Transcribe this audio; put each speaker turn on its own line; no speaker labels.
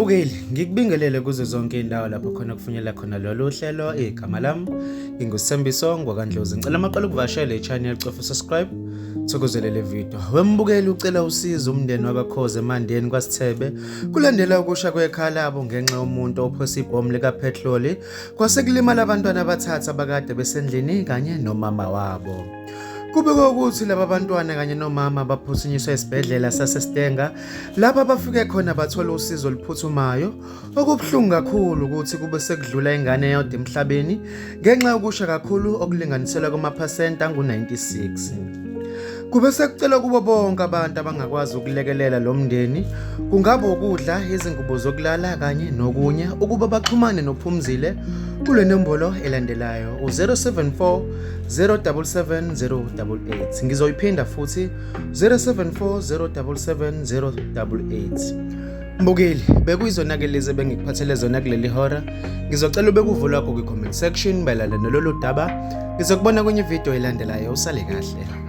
Mbukeli, ngikubingelele kuzo zonke indawo lapho khona kufunyela khona lolu hlelo. Igama lami nginguSthembiso ngwakaNdlozi. Ngicela amaqala ukuvashela i-channel, cofa subscribe, thokozele le video. Wembukeli ucela usizo umndeni wakaKhoza eMandeni kwaSithebe kulandela ukusha kwekhala labo ngenxa yomuntu ophosa ibhomu likaphethroli kwase kulimala abantwana abathathu abakade besendlini kanye nomama wabo. Kubikwa ukuthi laba bantwana kanye nomama baphuthunyiswa esibhedlela saseStenga lapho abafike khona bathola usizo oluphuthumayo. Okubuhlungu kakhulu ukuthi kube sekudlula ingane eyodwa emhlabeni ngenxa yokusha kakhulu okulinganiselwa kumaphasenti angu-96. Kube sekucelwa kubo bonke abantu abangakwazi ukulekelela lo mndeni, kungaba ukudla, izingubo zokulala kanye nokunye, ukuba baxhumane noPhumzile kule nombolo elandelayo u-074 077 088. Ngizoyiphinda futhi 074 077 088. Mbukeli, bekuyizona-ke lezi ebengikuphathele zona kuleli hora. Ngizocela ube kuvo lwakho kwi-comment section mayelana nalolu daba. Ngizokubona kwenye ividiyo elandelayo. Usale kahle.